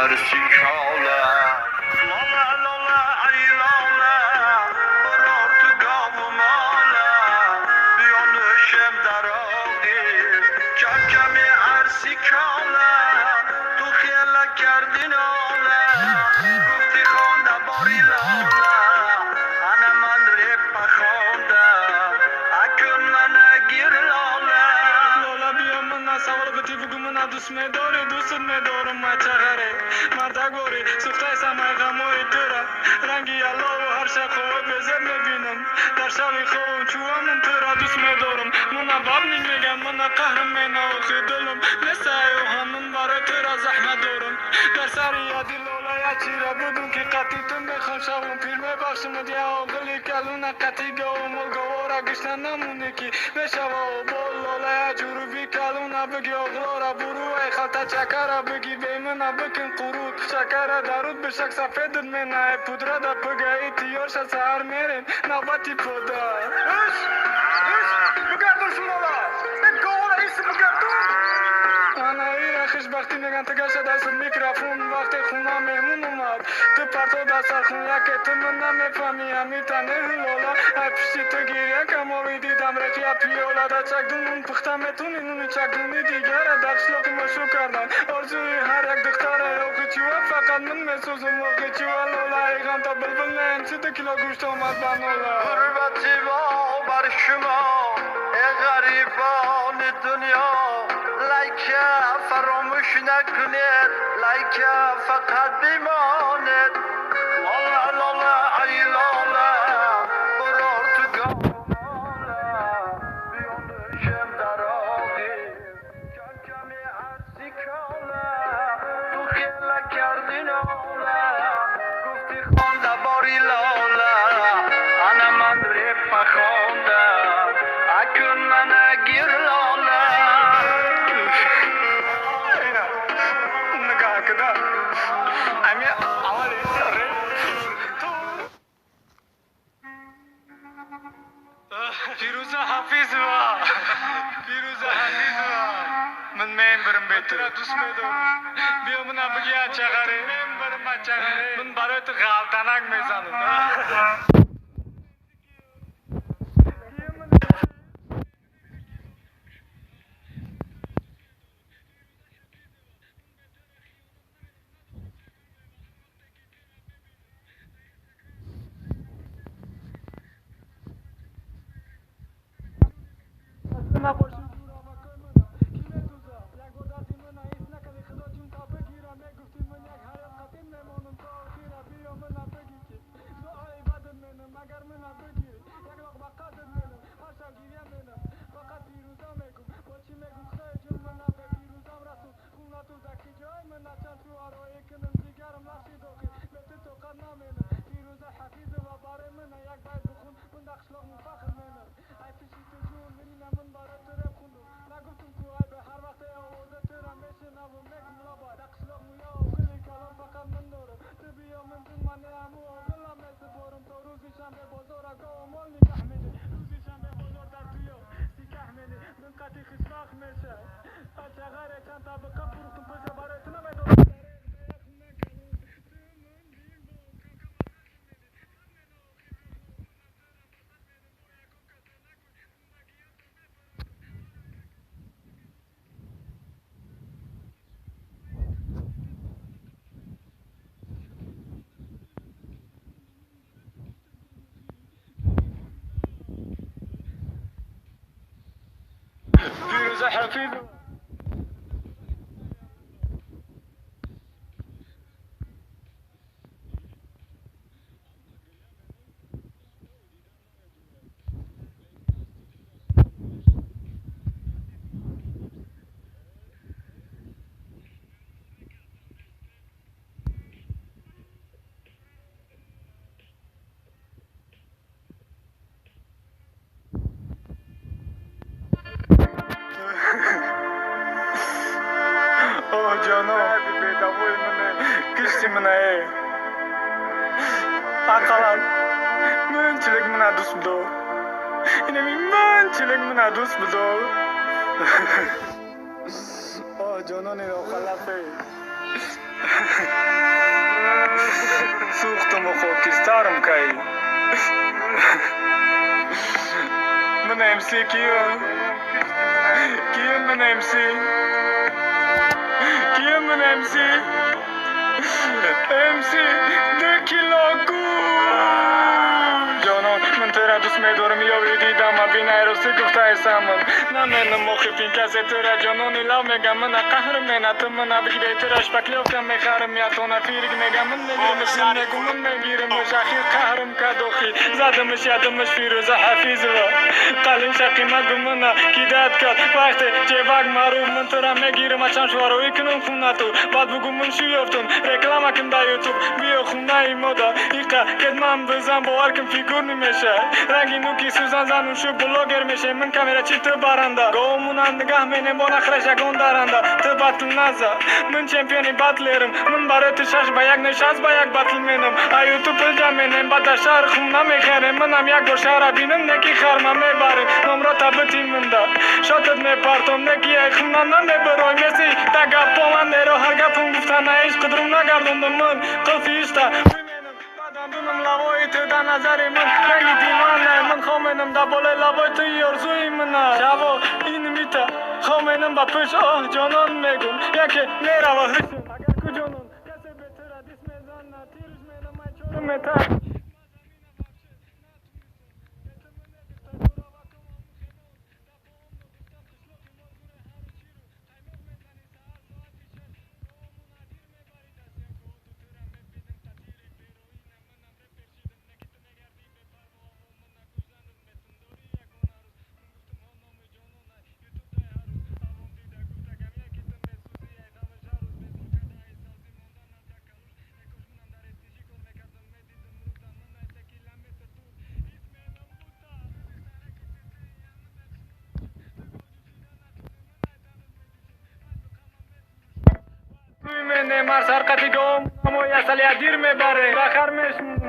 Arsi kola. Lola lola ay lola, biror tu govmola, biyonishim darog'i, kam kami arsi kola, tu xiyala kardin ola, gufti xonda bori lola, ana man repa xonda, akun mana gir lola. Lola биё мана савол бити бугу мана дӯст медорӣ, дӯстат медорам май чағаре мардагорӣ сӯхтаи самай ғамои тура ранги ялову ҳар шаб хобои безеб мебинам дар шаби хобам чувамон тура дӯст медорам мана бабник мегам мана қаҳрам менаохи дилам несай оҳанман барои тура заҳмат дорам дар сари яди лола як чира будум ки қатъи ту мехоҳам шавам пир мебахшамад я оғили калуна қатъи говумол говора гишта намоне ки мешава обол лола я ҷуруби калуна биги оғлора буру ай халта чакара биги бемина бикин қурут шакара даруд бишак сафедат мена ай пудрада пигаи тиёрша саҳар мерем навбати пода. Иш! Иш! Бигардон шумола! Ин говора иси бигардон! Ана ира хушбахтӣ меган тигаша дастат микрофон вақте хона меҳмон омад ту парто дастархун яке ту ман намефаҳмӣ ҳамита неҳу лола ай пишти ту гиря камови дидам реқия пиёла да чакдун нун пухта метуни нуни чакдуни дигара дар қишлоқи мо шу кардан орзуи ҳар як духтара охи чива фақат ман месӯзум охи чива лола ай ғамта булбул неем чи ду кило гӯшт омад ба нола. Ғурбати мо бар шумо эй ғарибони дунё, лайка фаромӯш накунед, лайка фақат бимонед. Лола лола ай лола, biror tu govmola, biyonishim darog'i, kam kami arsi kola, tu xiyala kardin ola, gufti xonda bori lola, ana man repa xonda, akun mana gir lola. Ина нигоҳ кида ами аввали реп ту Фирӯза Ҳафизова, Фирӯза Ҳафизова, ман мембирам бетура дӯст медорам биё мана биги ачағаре мембирам ачағаре ман барои ту ғалтанак мезанам. Фирӯза Ҳафизова. О, ҷоно, бедавои мане кишти мана э. Ақаллан мунчилик мана дӯст бидор. Инами мунчилик мана дӯст бидор. О, ҷонони рохалафе. Сӯхтуму хокистарам кай. Ман МС кием? Кием ман МС? Кием ман МС? МС 2 кило гӯш. Ҷонон, ман тура дӯст медорам, ёви дидам бинай рости гуфтаесамон. Наменам мохифин касе тура ҷонони лав мегам, мана қаҳр мена ту мана бигирей тура шпаклёвка мехарам, ятона фирик мегам, ман мегиримш, ман мегум, ман мегиримш, ахир қаҳрим кадохи задимиш ядимиш Фирӯза Ҳафизова қалин шақима гумана кидат кард вақте чевак маъруф, ман тура мегирам, ачам швароӣ кунам хунату, баъд бугум ман шӯ ёфтум, реклама кун да Ютуб, биё хунаи мода иқа кедман бизан, бовар кун, фигур намеша ранги нуки сӯзан, зану шу блогер меше, ман камерачи, ту баранда, говмунан нигаҳ менем, бо нахраш ягон даранда, ту батл наза, ман чемпиони батлерам, ман барои ту 6 ба 1 не, 60 ба 1 батл менам, а Ютуб пул ҷамъ менем, баъд дар шаҳр хун намехарем, манам як бор шаҳра бинам, неки харма мебарем, номрота бити мында шотат мепартом, неки ай хуна намебарой, меси та гапо ман неро ҳар гапум гуфтана ишқ қудрум нагардондам, ман қилфи ишта дунам лавои ту дар назари ман ранги дивана, ман хоменам дар болои лавои ту, орзуи мана шаво ин мита хоменам ба пӯш, оҳ ҷонон, мегум яке мерава ҳушм, агар ку ҷонон касе бетура дис мезана, тирш менам ай чорум метар. Менемар сарқати гом амои асалия дир мебаре ба хар мешмуд.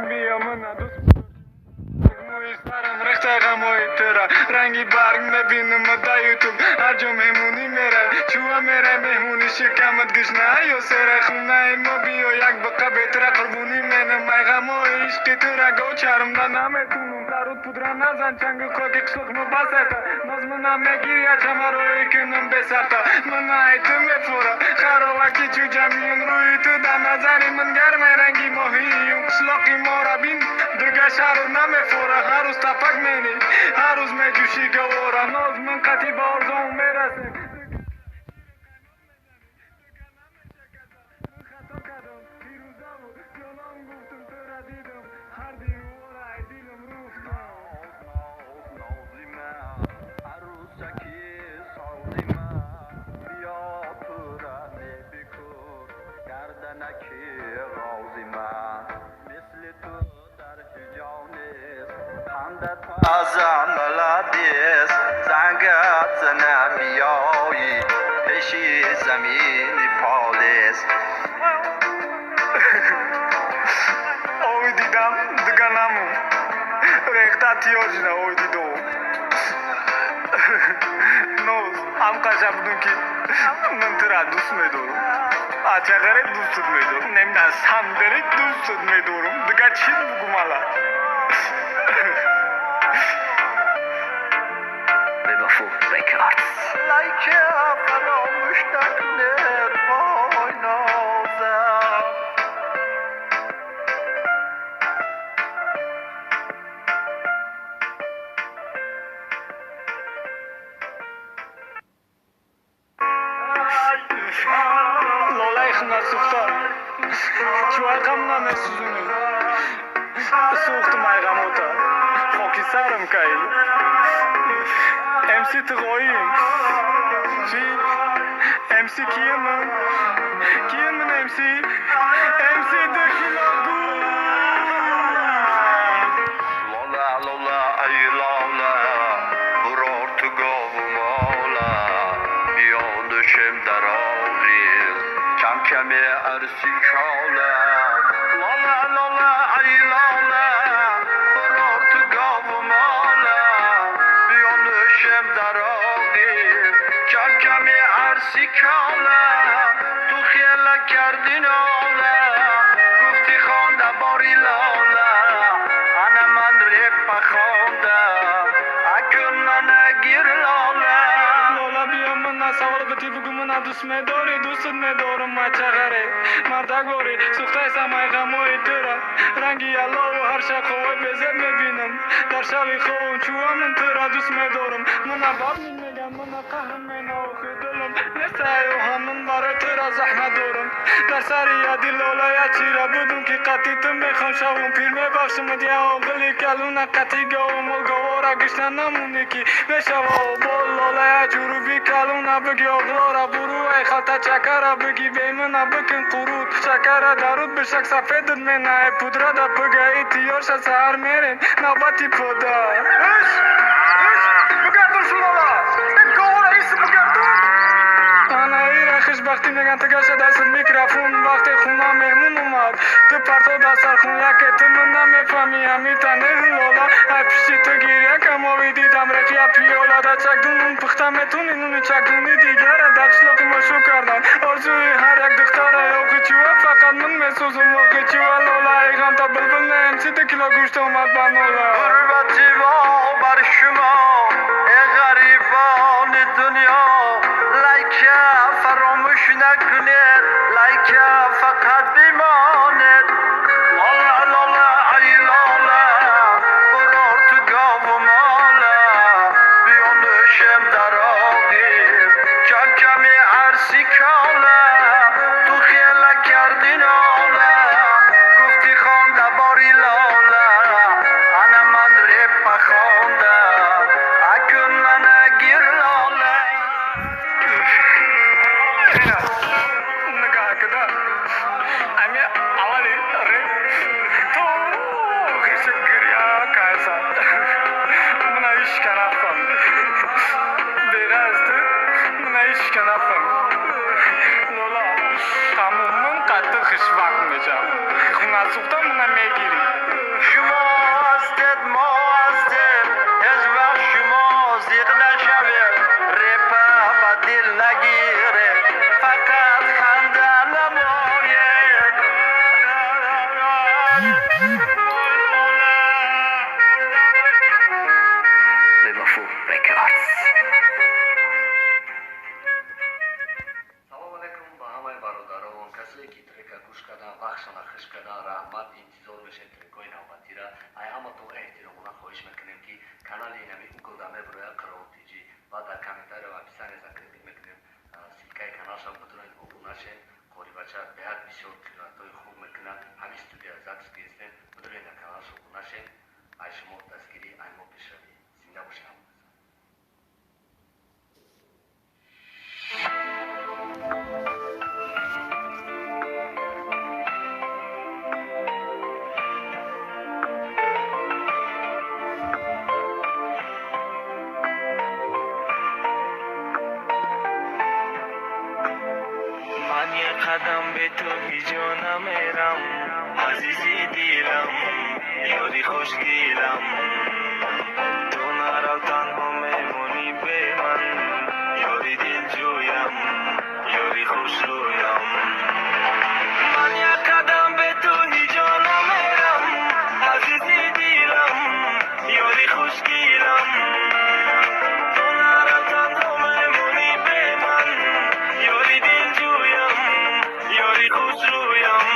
Биё мана дӯст мӯи сарам рехта ғамои тура ранги барг мебинам да Ютуб, ҳар ҷо меҳмонӣ мерай, чӯа мерай меҳмонӣ, шикамат гушна ё сера, хунаи мо биё, як биқа бетра қурбонӣ менам, ай ғамои ишқи тура говчармда наметунам, даруд пудра назан, чангу хоки қишлоқмо басата, ноз мана мегиря, чамарои кунам бесарта, мана ай ту мефура хароваки чӯ ҷамиюн, рӯи ту дар назари ман гармай ранги моҳиюн, қишлоқи мора бин, дуга шаҳру намефура, ҳар рӯз тапак менӣ, ҳар рӯз меҷӯшӣ гавора, ноз ман қатъи ба орзуам мерасем. Мисли ту дар ҳиҷо нест. Назам молодец, зангат намеои пеши замини полис. Ой дидам диганаму рехта тиёжина ой дидо. Ноз ҳамқаша будум ки ман тура дӯст медорам. Ачағаре дӯстат медорам. Намедонам самдаре дӯстат медорам. Дига чӣ бугум ала? Бевафо Рекордс. Лайк фаромӯш накунед вой нозам. Лолаи хунасӯхта чӯайқам намесӯзунӣ. Сӯхтум айғамота хоки сарам кай. МС тығоим. Чӣ? МС киемин? Киемин МС? МС дикило гӯш. Лола, лола, ай лола, бурор ту гову мола, биё душем дар оғил, кам каме арси кола. Лола, лола, ай лола, бурор ту гову мола, биё душем дар оғил, кам каме арси кола. Ту хела кардӣ нола, гуфтӣ хонда бори лола, ана ман репа хондам, акун мана гир лола. Лола биё мана савол бити бугу мана дӯст медорӣ, дӯстат медорам мачағаре. Мардагорӣ сӯхтаи самаи ғамои тура. Ранги ялову ҳар шаб ховои безеб мебинам. Дар шаби ховум чӯа ман тура дӯст медорам. Мана баб мегам, мана қаҳрам менохи дилам. Нестаю ҳамин барои тура заҳмат дорам. Дар сари яди лола як чира будум ки қатъи ту мехоҳам шавум. Пир мебахшимад я оғили калуна қатъи гову мол говора гишна намунӣ ки мешава обол. Лола я ҷуруби калуна биги оғлора буру ай халта чакара биги бемина бикин қурут. Шакара даруд бишак сафедат менай пудра да пигаи тиёрша саҳар мерем навбати пода. Иш! Иш! Бигардон шунала! Ин говора ис бигардон! Ана ира хушбахтӣ меган тигаша дастат микрофон. Вақте хуна меҳмон омад ту парто дастархун. Яке ту ман намефаҳмӣ ҳамита неҳ лола. Ай пишти ту гиря камови дидам реқия пиёла. Да чакдунун пухта метуни нуни чакдуни дигара. Дар қишлоқи мо шу кардан орзуи ҳар як духтара. Охи чӯа фақат ман месӯзум охи чӯа лола. Ай ғамта булбул не МС ду кило гӯшт омад ба нола. Ғурбати мо бар шумо эй ғарибони дунё, лайка фаромӯш накунед, лайка фақат бимонед. Лола, лола, ай лола, бурор ту гову мола, биё нӯшем дар оғил, кам каме арси кола. Ту хела кардӣ нола, гуфтӣ хонда бори лола, ана ман репа хондам, акун мана гир лола. Нигоҳ кида ами аввали реп то хиша гиря кайса. Мана ишка нафам беразди, мана ишка нафам. Лола тамоман қатти хушвақт мешавам. Хунасӯхта мана мегирӣ. Шумо ҳастед, мо ҳастем, ҳеҷ вақт шумо зиқ нашавед, репа ба дил нагиред, фақат ханда намоед. Бевафо Рекордс. Салом алейкум ба ҳамаи бародарон, касое ки трека гӯш кардан, вақтшона хуш кардан, раҳмат. Интизор мешавем трекҳои навбатира. Ай ҳаматон эҳтиромона хоҳиш мекунем ки канали инами уголда мебирояд Қироат ТЖ ва дар комментария ва описания закрепить мекунем ссылкаи каналша, бидуред обуна шед. Қорибача беҳад бисёр қироатҳои хуб мекунад. Ҳамин студия запись гирифтем, бидуред дар каналша обуна шед. Ай шумо дастгирӣ, ай мо пешравӣ. Зинда бошед ҳама. Хушгилам, ту нарав танҳо мемонӣ бе ман. Ёри дилҷӯям, ёри хушрӯям. Ман як қадам бе ту ҳиҷо намерам, азизи дилам, ёри хушгилам. Ту нарав танҳо мемонӣ бе ман. Ёри дилҷӯям, ёри хушрӯям.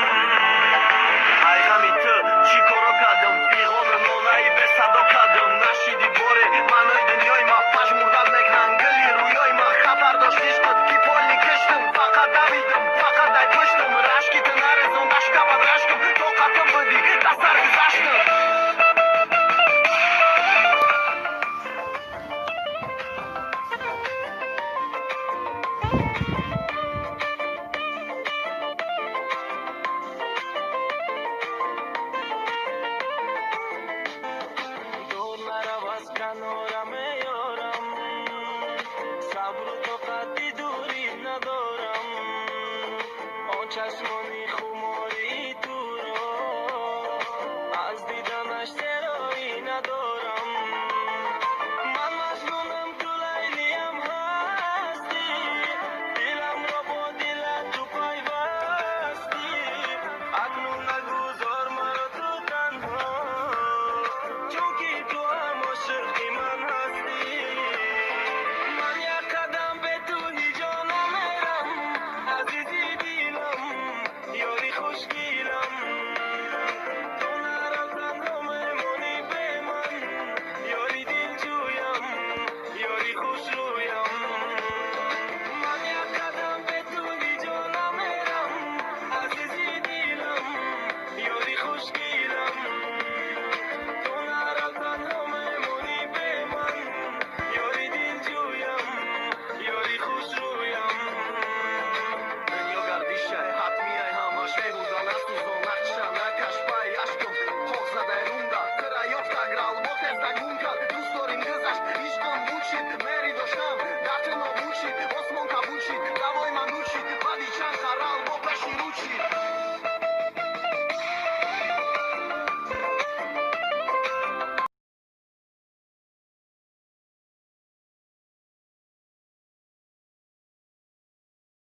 Ай ғами ту чӣ коро кардам, фиғону нолаи бесадо кардам. Нашиди боре маънои дунёи ма, пажмурдат мекунанд гули рӯёи ма. Хатар дошт ишқат, ки поли киштам, фақат давидам, фақат дай пуштам. Рашки ту нарезон дашкабад рашкам, тоқатам будӣ, да сар гузаштам. Дур нарав аз канора меёрам, сабру тоқати дурӣ надорам. Он чашмони хумории туро аз диданаш сероӣ надорам. Ман маҷнунам, ту Лайлиям ҳастӣ, диламро бо дилат ту пайвастӣ. Акнун нагузор маро ту танҳо, чунки ту ҳам ошиқи ман ҳастӣ. Ман як қадам бе ту ҳиҷо намерам, азизи дилам, ёри хушгилам. Ту нарав танҳо мемонӣ бе ман. Ёри дилҷӯям, ёри хушрӯям. Ман як қадам бе ту ҳиҷо намерам, азизи дилам, ёри хушгилам. Ту нарав танҳо мемонӣ бе ман. Ёри дилҷӯям, ёри хушрӯям. Дунё гардишай, ҳатмияй, ҳамаш беҳуда насӯзон. Нақша накаш пай ашкам, хок задай рунда. Тира ёфта грал, бо тезда гум кард. Дӯст дорим гузашт, ишқам буд шид. Мери доштам, дар ту нобуд шид. Осмон кабуд шид, давои ман дуд шид. Баъди чанд харал бо пеши руд шид.